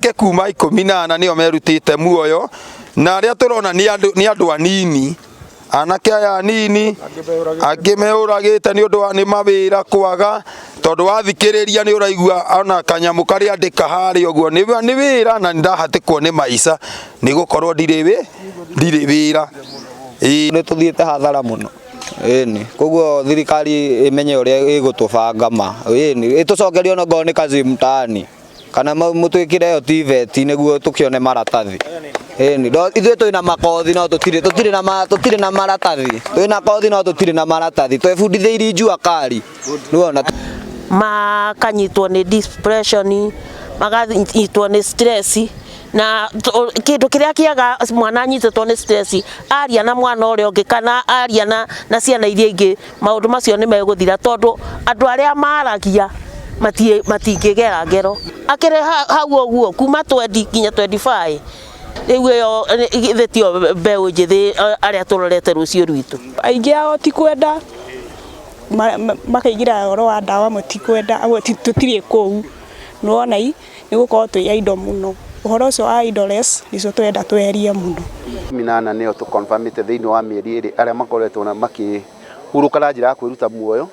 Anake kuma 14 nĩo merutĩte muoyo, na arĩa tũrona nĩ andũ anini, anake aya anini. Angĩ meũragĩte nĩ ũndũ wa nĩ mawĩra kwaga, tondũ wathikĩrĩria nĩ ũraigua ona kanyamũ karĩa andĩka harĩa ũguo nĩ wĩra, na nĩndahatĩkwo nĩ maica nĩ gũkorwo ndirĩ wĩra. Ĩĩ. Nĩ tũthiĩte hathara mũno, ĩni. Koguo thirikari ĩmenye ũrĩa ĩgũtũbanga ma, ĩni, ĩtũcokerie ona ngorwo nĩ kazi mtaani, kana mũtwĩkĩre ĩyo TVET nĩguo tũkĩone maratathi, ĩni. Ithuĩ twĩna makothi no tũtirĩ na maratathi. Twĩna kothi no tũtirĩ na maratathi. Twebundithĩirie jua kali, nĩwona. Makanyitwo nĩ depression, makanyitwo nĩ stress, na kĩndũ kĩrĩa kĩega mwana anyitĩtwo nĩ stress, aria na mwana ũrĩa ũngĩ kana aria na ciana iria ingĩ, maũndũ macio nĩ megũthira, tondũ andũ arĩa maragia matingĩgera ngero. Akĩrĩ hau ũguo kuma 20 nginya 25 rĩu, ĩyo githĩ tio mbeũ njĩthĩ arĩa tũrorete rũciũ rwitũ? Aingĩ ao ti kwenda makaingĩra ũhoro wa ndawa, matikwenda, amwe tũtirĩ kũu, nĩwona, i nĩ gũkorwo twĩ idle mũno. Ũhoro ũcio wa idleness nĩcio tũrenda tweherie mũno. 14 nĩo tũconfirmĩte thĩinĩ wa mĩeri 2 arĩa makoretwo na makĩhurũka na njĩra ya kwĩruta muoyo.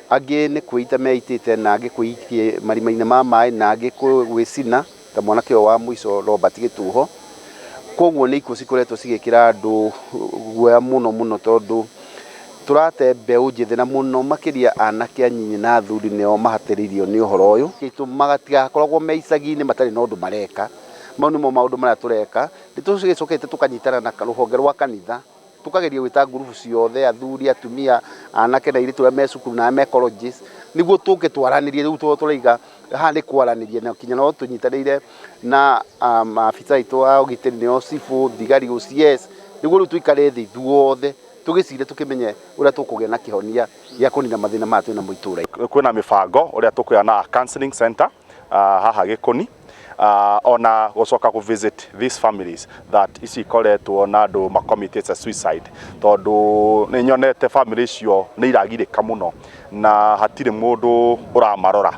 Angĩ nĩ kwĩita meitĩte, na angĩ kwĩikia marima-inĩ ma maĩ, na angĩ gwĩcina ta mwanake ũyũ wa mũico, Robert Gĩtuho. Koguo nĩ ikuũ cikoretwo cigĩkĩra andũ guoya mũno mũno, tondũ tũrate mbeũ njĩthĩ, na mũno makĩria anake anyinyi na athuri nĩo mahatĩrĩirio nĩ ũhoro ũyũ. Gĩtũmi matigakoragwo me icagi-inĩ matarĩ na ũndũ mareka. Mau nĩmo maũndũ marĩa tũreka. Nĩ tũgĩcokete tũkanyitana na rũhonge rwa kanitha, tukageria gwĩta ngurubu ciothe, athuri, atumia, anake na airĩtu arĩa me cukuru na arĩa me colleges, nĩguo tũke twaranĩrie. Rĩu tũraiga haha nĩ kwaranĩria, na kinya no tũnyitanĩire na maabitha aitũ a ũgitĩri, nĩo cibũ, thigari, OCS, nĩguo rĩu tũikare thĩ ithuothe tũgĩcire, tũkĩmenye ũrĩa tũkũgĩa na kĩhonia gĩa kũnina mathĩna maya twĩnamo itũũra. Kwĩna mĩbango ũrĩa tũkũgĩa na counseling center haha Gĩkũni, ona gũcoka kũ visit these families that ici ikoretwo na andũ macommitted suicide, tondũ nĩ nyonete family icio nĩ iragirĩka mũno na hatirĩ mũndũ ũramarora.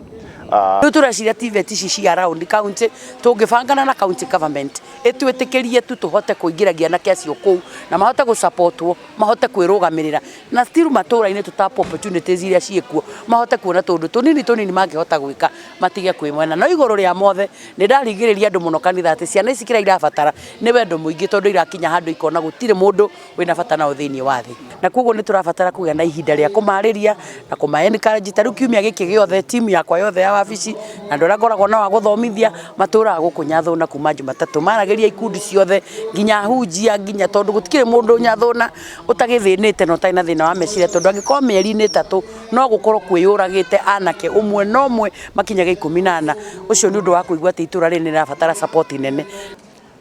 Rĩu tũreciria TVET ici cia around county, tũngĩbangana na county government ĩtwĩtĩkĩrie tu tũhote kũingĩragia anake acio kũu na mahote gũsupportwo, mahote kwĩrũgamĩrĩra, na still matũũra-inĩ tũtap opportunities iria ciĩkuo, mahote kuona tũndũ tũnini tũnini mangĩhota gwĩka matige kwĩmwena. No igũrũ rĩa mothe, nĩ ndarigĩrĩria andũ mũno kanitha atĩ ciana ici kĩrĩa irabatara nĩ wendo mũingĩ, tondũ irakinya handũ ikona gũtirĩ mũndũ wĩna bata nao thĩinĩ wa thĩ, na koguo nĩ tũrabatara kũgĩa na ihinda rĩa kũmarĩria na kũma encourage. Ta rĩu kiumia gĩkĩ gĩothe, timu yakwa yothe ya wabici na andũ arĩa ngoragwo nao a gũthomithia matũraga gũkũ Nyathũna kuma Jumatatũ, maragĩria ikundi ciothe, nginya ahunjia, nginya tondũ gũtikĩrĩ mũndũ Nyathũna ũtagĩthĩnĩte na ũtarĩ na thĩna wa meciria, tondũ angĩkorwo mĩeri-inĩ 3 no gũkorwo kwĩyũragĩte anake ũmwe na ũmwe makinyaga 14, ũcio nĩ ũndũ wa kũigua atĩ itũra rĩrĩ nĩ rĩrabatara support nene.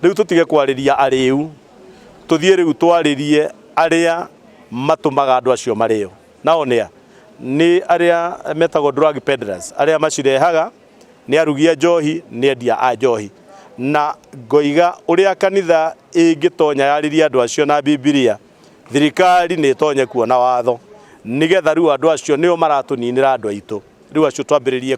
Rĩu tũtige kwarĩria arĩu, tũthiĩ rĩu twarĩrie arĩa matũmaga andũ acio marĩo. Nao nĩa? Nĩ arĩa metagwo drug peddlers, arĩa macirehaga, nĩ arugi a njohi, nĩ endia a njohi. Na ngoiga ũrĩa kanitha ĩngĩtonya yarĩrie andũ acio na Bibilia, thirikari nĩ ĩtonye kuona watho, nĩgetha rĩu andũ acio nĩo maratũninĩra andũ aitũ, rĩu acio twambĩrĩrie.